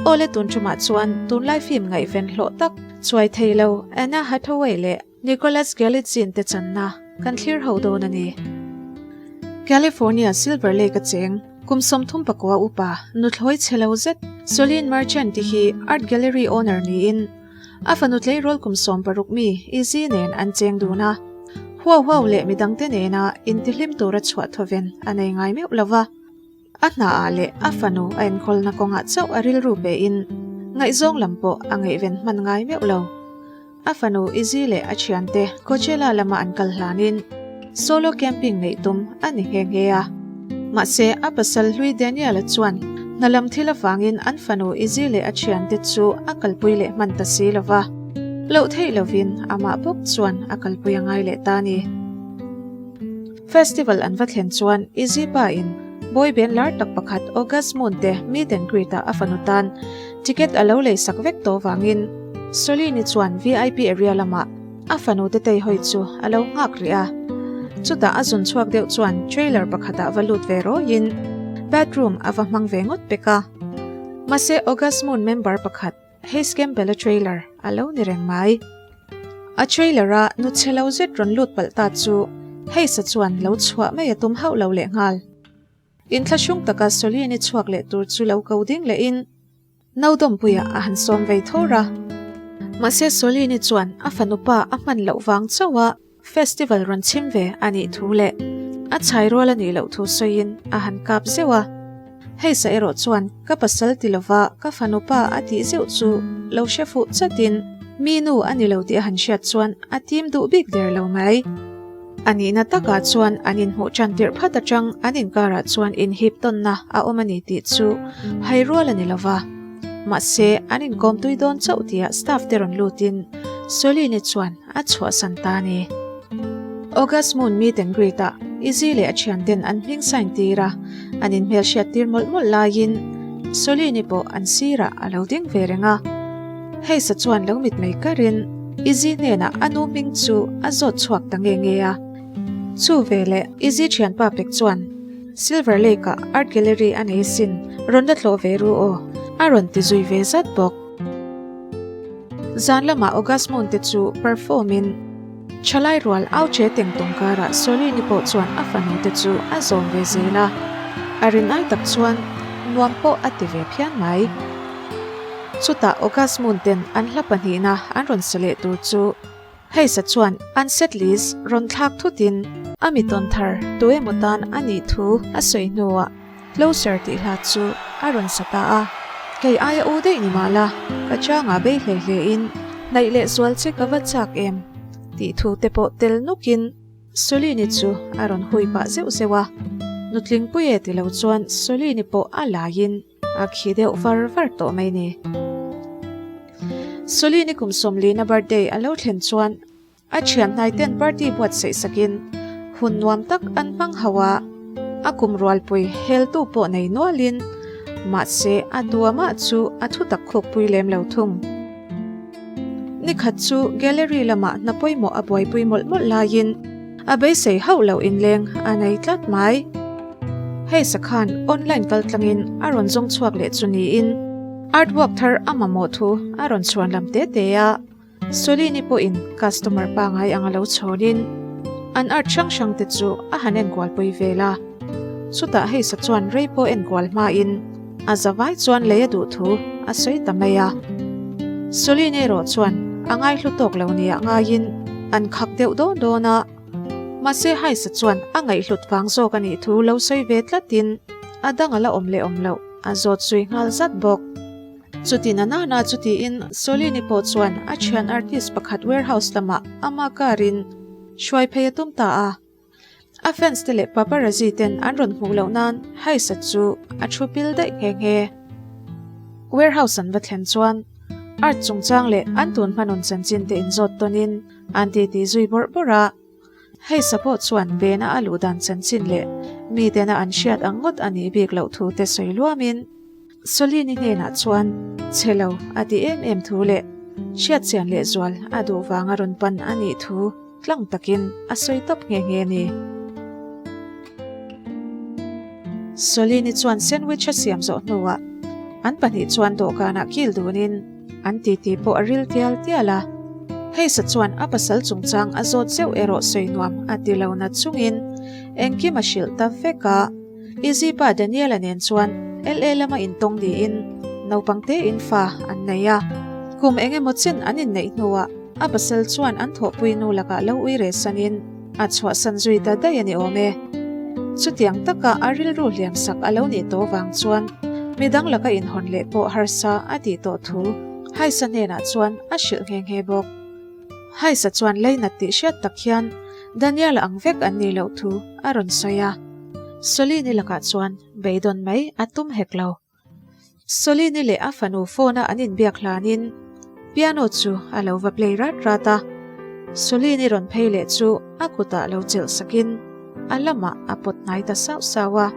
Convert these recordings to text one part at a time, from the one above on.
Awle tun ṭumah chuan tunlai film ngaihven hlawh tak chuai thei lo Anna Hathaway leh Nicholas Galitzine te channa kan thlir ho dawn a ni. California Silver Lake a cheng kum 39 upa nuthlawi chhe lo zet Solene Merchant te hi art gallery owner niin a fanu tleirawl kum 16 mi Izzy nen an cheng dun a. Huau huau leh midangte nena intihlim tura chhuah thawven a nei ngai meuh lo va. A hnaah leh a fanu a enkawlna kawngah chauh a rilru pein ngaihzawng lam pawh a ngaihven hman ngai meuh lo. A fanu Izzy leh a thiante Coachella lama an kal hlanin solo camping neih tum a ni nghe nghe a. Mahse, a pasal hlui Daniel-a chuan hna lam thil avangin an fanu Izzy leh a thiante chu a kalpui leh hman ta si lo va. Loh theih lovin amah bawk chuan a kalpui a ngai leh ta a ni. Festival an va thlen chuan Izzy pa in boy band lar tak pakhat August Moon te meet and greet ah a fanu tan ticket a lo lei sak vek tawh vangin Solini chuan vip area lamah a fanu te tei hawi chu a lo nghak rih a. Chutah a zun chhuak deuh chuan trailer pakhat ah va lut ve rawiin bathroom a va hmang ve ngawt pek a. Mahse August Moon member pakhat Hayes Campbell-a trailer a lo ni reng mai. A trailer a nu chhe lo zet rawn lut palh ta chu Hayes-a chuan lo chhuah mai a tum hauh lo leh nghal. Inthlahrung taka Solene-i chhuak leh tur chu lo ko ding lehin Naudawmpuia a han sawm vei thawr a. Mahse Solene-i chuan a fanu pa a hman loh vang chauh a Festival rawn chhim ve a nih thu leh a chhai rual a nih loh thu sawiin a han kap zeuh a. Hei sa erawh chuan ka pasal ti lova ka fanu pa a tih zeuh chu lo hre fuh chatin mi nu a ni lo tih a han hriat chuan a tim duh bik der lo mai. A nihna takah chuan an inhmuh tan tirh phat atang an inkarah chuan inhip tawnna a awm a ni tih chu hai rual a ni lova. Mahse an inkawm tui dawn chauh tia staff te rawn lutin Soline chuan a chhuahsan ta a ni. August Moon meet and greet ah Izzy leh a thianten an hming sign tir a, an inhmelhriat tir mawlh mawlh laiin Solini pawh an sirah a lo ding ve reng a. Hayes-a chuan lo mitmei karin Izzy hnenah a nu hming chu a zawt chhuak ta nge nge a. Chu veleh Izzy thianpa pek chuan Silver Lake-ah Art Gallery a nei sin, rawn la tlawh ve ru aw, a rawn ti zui ve zat bawk. Zan lamah August Moon te chu perform in thalai rual au che teng tawng karah Solini pawh chuan a fanu te chu a zawm ve zel a, a rin ai tak chuan nuam pawh a ti ve phian mai. Chutah August Moon ten an hla pahnihna an rawn sa leh tur chu Heisa chuan an set list rawn thlak thutin a mi tawn thar tu emaw tan a nih thu a sawi hnuah Closer tih hla chu a rawn sa ta a. Kei aia u daih ni mah la, ka changah bei hle hle in hnaih leh zual che ka va chak em? tih thu te pawh tel nukin Solini chu a rawn hui pah zeuh zeuh a. Nutling pui e ti lo chuan Solini pawh a laiin a khi deuh var var tawh mai ni. Solini kum 40 na birthday a lo thlen chuan A thian hnaiten party buatsaih sakin hun nuam tak an hmang ho a, a kum rualpui heltu pawh nei nualin mahse a duamah chu a thu tak khukpui lem lo thung. Nikhat chu gallery lamah hna pawimawh a buaipui mawlh mawlh laiin a beisei hauh loh inleng a nei tlat mai. Hei sakhan online kal tlangin a rawn zawng chhuak leh chu niin artwork thar a mamawh thu a rawn chhuan lam te te a. Solini pawhin customer pangai anga lo chhawnin an art hrang hrang te chu a han enkualpui vel a. Chutah hei sa chuan rei pawh enkual hmain a zavai chuan lei a duh thu a sawi ta mai a. Solini erawh chuan a ngaihlu tawk lo nia ngaiin an khak deuh dawn dawn a. Mahse Haisa chuan a ngaihhlut vang zawk a nih thu lo sawi ve tlatin a dang a la awm leh awm loh a zawt zui nghal zat bawk. Chuti na nana chu tiin Solini pawh chuan a thian artist pakhat warehouse lamah ama car in hruai phei a tum ta a. A fans te leh paparazzi ten an rawn hmuh loh nan Haisa chu a thu pil daih nghe nghe. Warehouse an va thlen chuan art chungchang leh an tun hmanun chanchin te inzawt tawnin an titi zui bawrh bawrh a. Hei sa pawh chuan Bena a luh dan chanchin leh mitena an hriat ang ngawt a nih bik loh thu te sawi luamin Solini hnenah chuan chhe lo a ti em em thu leh hriatchian lehzual a duh vanga rawn pan a nih thu tlang takin a sawi tawp nghe nghe a ni. Solini chuan sandwich a siam zawh hnuah. An pahnih chuan dawhkanah kil dunin an titi pawh a ril tial tial a. Heisa chuan a pasal chungchang a zawt zeuh erawh sawi nuam a ti lo na chungin engkim a hrilh ta vek a. Izzy pa Daniel-a nen chuan LA lama intawng niin naupang tein fa an nei a. Kum eng emaw chen an inneih hnuah a pasal chuan an thawhpui nu lakah lo ui reh sanin a chhuahsan zui ta daih a ni awm e. Chutiang taka a rilru hliam sak a lo nih tawh vang chuan midang laka inhawn leh pawh harsa a tih tawh thu Haisa hnenah chuan a hrilh nghe nghe bawk. Haisa chuan leinat tih hriat tak hian Daniel-a ang vek an nih loh thu a rawn sawi a. Solini lakah chuan beidawn mai a tum hek lo. Solini leh a fanu phone-a an inbiak hlanin piano chu a lo va play rat rat a. Solini rawn phei leh chu a kutah lo chelh sakin a lamah a pawt hnai ta sauh sauh a.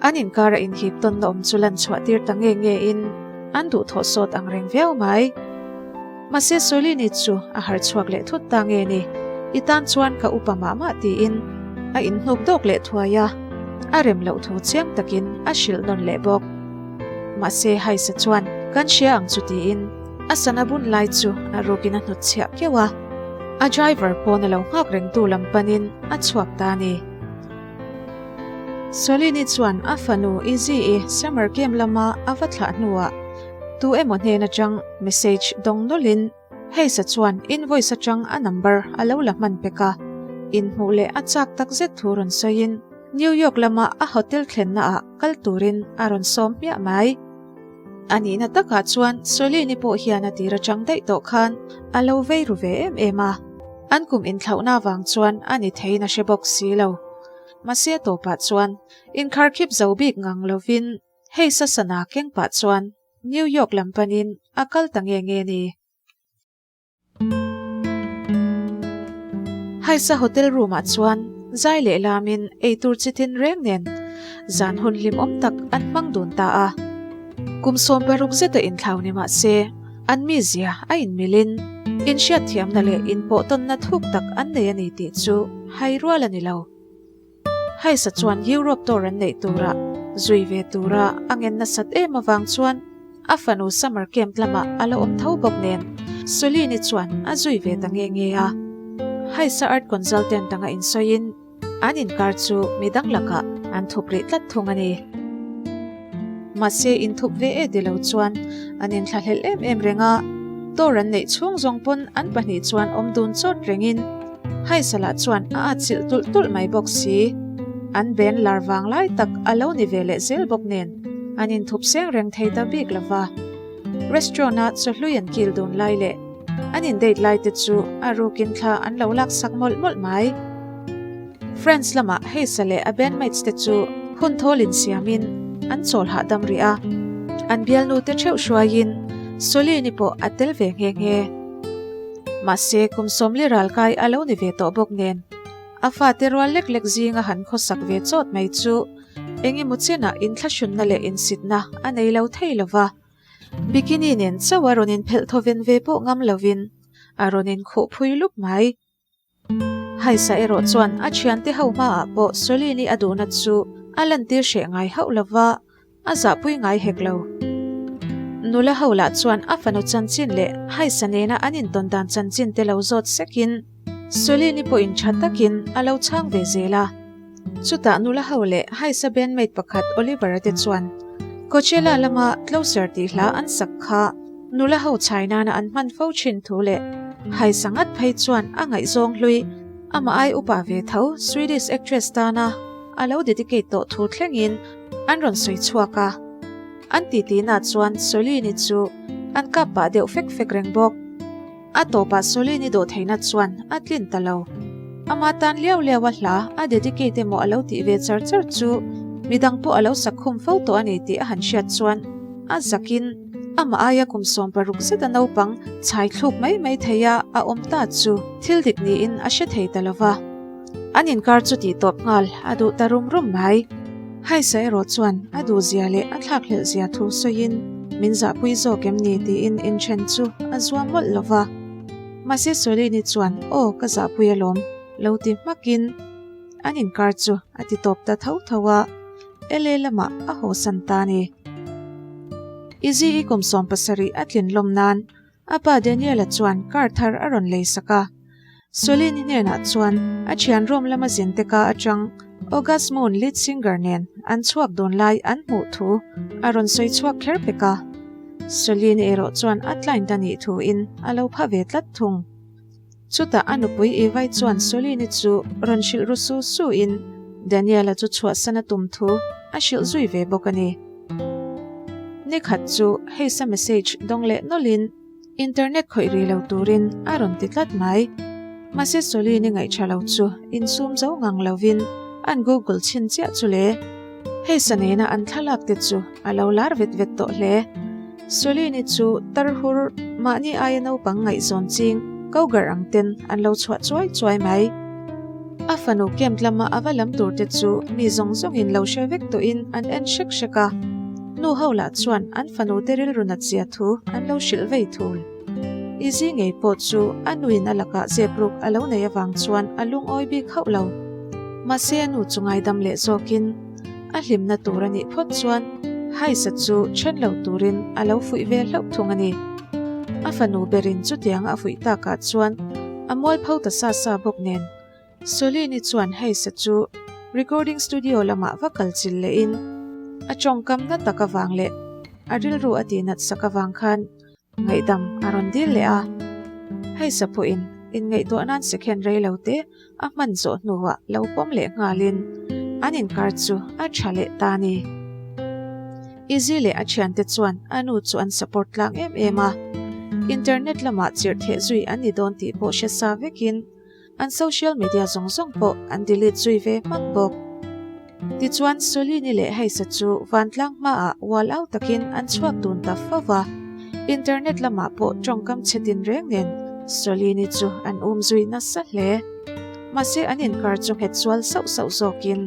An inkara inhip tawnna awm chu lan chhuah tir ta nge nge in an duhthawh sawt ang reng viau mai. Mahse Solini chu a harh chhuak leh thut ta nge ni, I tan chuan ka upa mah mah tiin a inhnuk dawk leh thuai a, a rem loh thu chiang takin a hrilh nawn leh bawk. Mahse Haisa chuan kan hria ang chu tiin a sana bun lai chu a rukin a hnutchhiah keuh a, a driver pawn a lo nghak rengtu lam panin a chhuak ta a ni. Solini chuan a fanu Izzy-i summer camp lama a va thlah hnuah tu emaw hnen atang message dawng nawlhin Hayes-a chuan invoice atang a number a lo la hman pek a, inhmuh leh a chak takzet thu rawn sawiin New York lama a hotel thlennaah kal turin a rawn sawm hmiah mai. A nihna takah chuan Solini pawh hian a tir atang daih tawh khan a lo vei ru ve em em a, an kum inthlauhna avang chuan a ni theiin a hre bawk si lo. Mahse a tawpah chuan inkharkhip zo bik ngang lovin hei sa sana keng pah chuan New York lam panin a kal ta nge nge ni. Haisa hotel room ah chuan zai leh lamin eitur chi tin reng nen zan hun hlimawm tak an hmang dun ta a. Kum 16 zeta inthlau ni mah se an mizia a inmilin inhriatthiamna leh inpawhtawnna thuk tak an nei a ni tih chu hai rual a ni lo. Haisa chuan Europe tour an neih tura zui ve tura a ngen nasat em avang chuan a fanu summer camp lamah a la awm tho bawk nen Solini chuan a zui ve ta nge nge a. Haisa art consultant anga insawiin an inkar chu midang lakah an thup rih tlat thung a ni. Mahse inthup ve e ti lo chuan an inthlahlelh em em reng a, tour an neih chhung zawng pawn an pahnih chuan awm dun chawt rengin Haisala chuan a atchilh tulh tulh mai bawk si. An band lar vang lai tak a lo ni ve leh zel bawk nen an inthup seng reng thei ta bik lo va. Restaurant-a chawhlui an kil dun lai leh an in-date lai te chu a rukin thla an lo laksak mawlh mawlh mai. France lamah Haisa leh a bandmates te chu hun thawl insiamin an chawl hahdam rih a, an bialnu te theuh hruaiin Solini pawh a tel ve nghe nghe. Mahse, kum sawmli ralkai a lo ni ve tawh bawk nen, a fate rual lek lek zinga han khawsak ve chawt mai chu eng emaw chenah inthlahrunna leh insitna a nei lo thei lo va. Bikini nen chauh a rawn inphelh thawven ve pawh ngam lovin a rawn inkhuh phui lup mai. Haisa erawh chuan a thiante ho hmaah pawh Solini a duhna chu a lantir hreh ngai hauh lo va, a zahpui ngai hek lo. Nula ho lah chuan a fanu chanchin leh Haisa nena an intawn dan chanchin te lo zawt sekin Solini pawhin tha takin a lo chhang ve zel a. Chutah nula ho leh Haisa bandmate pakhat Oliver-a te chuan Coachella lama Closer tih hla an sak kha nula ho chhai nana an hman fo thin thu leh Haisa ngat phei chuan a ngaihzawng hlui amah ai upa ve tho Swedish actress tana a lo dedicate tawh thu thlengin an rawn sawi chhuak a. An titi-na chuan Solini chu an kap pah deuh fek fek reng bawk. A tawpah Solini dawhtheihna chuan a tlin ta lo. Ama tan liau liau a hla a dedicate emaw a lo tih ve char char chu midang pawh a lo sak khum fo tawh a ni tih a han hriat chuan a zakin amah aia kum 16 zeta naupang chhai thluk mai mai theia a awm ta chu thil dik niin a hre thei ta lo va. An inkar chu tih tawp nghal a duh ta rum rum mai. Haisa erawh chuan a duhzia leh a thlakhlelh zia thu sawiin min zahpui zawk em ni tiin inthen chu a zuam mawlh lo va. Mahse Solini chuan aw ka zahpui alawm lo ti hmakin an inkar chu a ti tawp ta tho tho a, LA lamah a hawsan ta a ni. Izzy-i kum 70 a tlin lawm nan a pa Daniel-a chuan car thar a rawn lei sak a. Solin-i hnenah chuan a thian room lama zin te ka atang August Moon lead singer nen an chhuak dun lai an hmuh thu a rawn sawi chhuak kher pek a. Solin-i erawh chuan a client a nih thuin a lo pha ve tlat thung. Chutah a nupui Eva-i chuan Solin-i chu rawn hrilh ru su su in Daniel-a chu chhuahsan a tum thu a hrilh zui ve bawk a ni. Nikhat chu Heisa message dawng leh nawlhin internet khawih ri lo turin a rawn ti tlat mai. Mahse Solin-i ngaihṭha lo chu insum zo ngang lovin an google chhin chiah chu le. Heisa nena an thlalak te chu a lo lar vet vet tawh hle. Solini chu tarhur mahni aia naupang ngaihzawn ching Cougar ang ten an lo chhuah chuai chuai mai. A fanu camp lama a va lam tur te chu mi zawng zawngin lo hre vek tawhin an en hrek hrek a. Nu ho lah chuan an fanu te rilru nat zia thu an lo hrilh vei thul. Izzy ngei pawh chu a nuin a lakah zep ruk a lo nei avang chuan a lungawi bik hauh lo. Mahse a nu chu ngaidam leh zawkin A hlimna tur a nih phawt chuan Haisa chu then lo turin a lo fuih ve hlauh thung a ni. A fanu berin chutiang a fuih takah chuan a mualpho ta sa sa bawk nen. Solini chuan Haisa chu recording studio lamah va kal chil lehin a tawngkam na tak avang leh a rilru a tihnat sak avang khan Ngaihdam a rawn dil leh a, hei sapawhin inngaihtuah nan second rei lo te a hman zawh hnuah lo pawm leh nghalin an inkar chu a tha leh ta a ni. Izzy leh a thiante chuan a nu chu an support tlang em em a, internet lamah chirh theh zui an ni dawn tih pawh hre sa vekin An social media zawng zawng pawh an delete zui ve hmak bawk. Tichuan, Solini leh Heisa chu vantlang hmaah ual au takin an chhuak dun ta fo va. Internet lamah pawh tawngkam chhe tin reng nen Solini chu an um zui nasa hle. Mahse an inkar chu nghet sual sauh sauh zawkin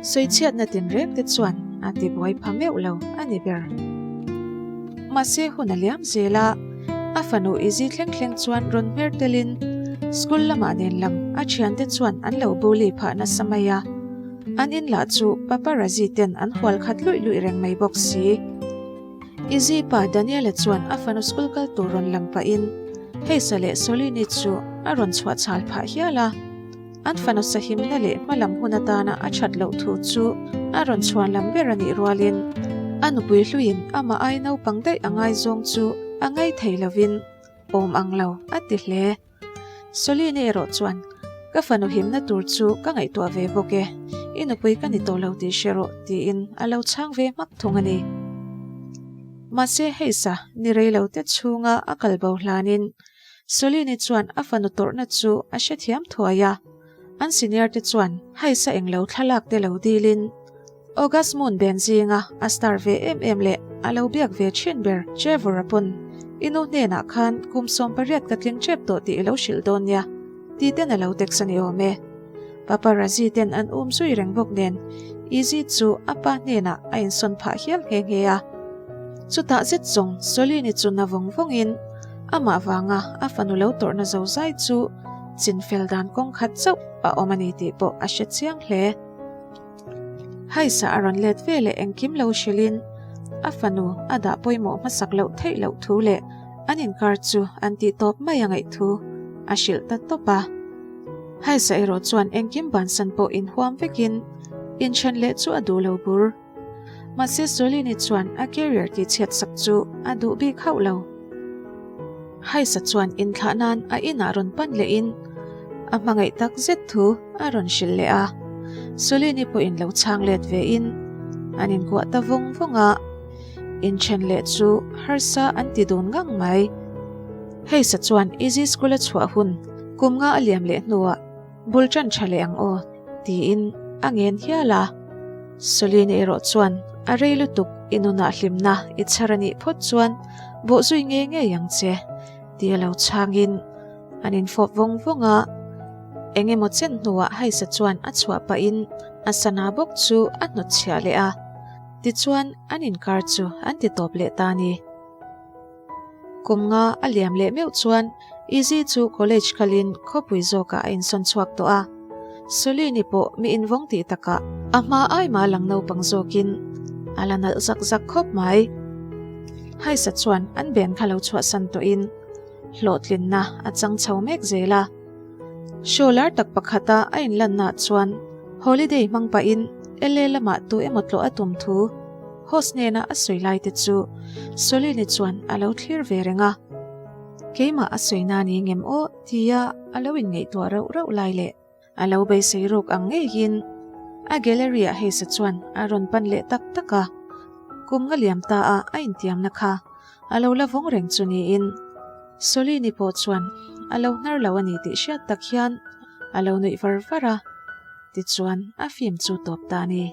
sawichhiatna tin reng te chuan a tibuai pha meuh lo a ni ber. Mahse hun a liam zel a. A fanu Izzy thleng thleng chuan rawn hmer telin school lamah nen lam a thiante chuan an lo bully phah nasa mai a. An in lah chu paparazzi ten an hual khat luih luih reng mai bawk si. Izzy pa Daniel-a chuan a fanu school kal tur rawn lam pahin Heisa leh Solini chu a rawn chhuah chhal phah hial a. An fanu sahimna leh hmalam hun atana a that loh thu chu a rawn chhuan lam ber a nih rualin a nupui hluiin amah ai naupang daih a ngaizawng chu a ngai thei lovin awm ang lo a ti hle. Soline erawh chuan, Ka fanu himna tur chu ka ngaihtuah ve bawk e, i nupui ka ni tawh lo tih hre rawh tiin a lo chhang ve hmak thung a ni. Mahse hei sa ni rei lo te chhunga a kal bo hlanin Solini chuan a fanu tawrhna chu a hrethiam thuai a, an senior te chuan haisa englo thlalak te lo dilin August Moon ben zinga a star ve em em leh a lo biak ve thin ber Trevor-a pawn i nu hnenah khan kum 18 ka tling tep tawh tih i lo hrilh dawn nia ti ten a lo text a ni awm e. Paparazzi ten an um zui reng bawk nen Izzy chu a pa hnenah a insawn phah hial nghe nghe a. Chutah zet zawng Solini chu na vawng vawngin Amah vanga a fanu lo tawrhna zozai chu chinfel dan kawng khat chauh a awm a ni tih pawh a hre chiang hle. Haisa a rawn let ve leh engkim lo hrilhin a fanu a dah pawimawh hmasak loh theih loh thu leh an inkar chu an tih tawp mai a ngaih thu a hrilh ta tawp a. Haisa erawh chuan engkim bansan pawh inhuam vekin inthen leh chu a duh lo bur. Mahse Solini chuan a carrier tihchhiat sak chu a duh bik hauh lo. Haisa chuan inthlah nan a inah rawn pan lehin a hmangaih tak zet thu a rawn hrilh leh a. Solini pawhin lo chhang let vein an inkuah ta vawng vawng a, inthen leh chu harsa an ti dun ngang mai. Haisa chuan Izzy school a chhuah hun kum nga a liam leh hnuah Bul ṭan ṭha leh ang aw, tiin a ngen hial a. Soline erawh chuan a rei lutuk i nunah hlimna i chhar a nih phawt chuan bawhzui ngei ngei ang che, ti a lo chhangin an infawp vawng vawng a. Eng emaw chen hnuah Haisa chuan a chhuah pahin a sana bawk chu a hnawtchhiah leh a, tichuan an inkar chu an ti tawp leh ta a ni. Kum nga a liam leh meuh chuan Izzy chu college kalin khawpui zawkah a insawn chhuak tawh a. Solini pawh mi invawng tih takah a hma ai mah lang naupang zawkin a la nalh zak zak khawp mai. Haisa chuan an band kha lo chhuahsan tawhin hlawhtlinna a chang chho mek zel a. Show lar tak pakhata a inlannaah chuan holiday hmang pahin LA lamah tu emaw tlawh a tum thu host hnena a sawi lai te chu Solini chuan a lo thlir ve reng a. Keimah a sawi na ni ngem aw tia a lo inngaihtuah rauh rauh lai leh a lo beisei ruk ang ngeiin a gallery ah Heisa chuan a rawn pan leh tak tak a. Kum nga liam ta a a intiamna kha a lo la vawng reng chu niin Solini pawh chuan a lo hnar lo a ni tih hriat tak hian a lo nuih var var a, tichuan a film chu tawp ta a ni.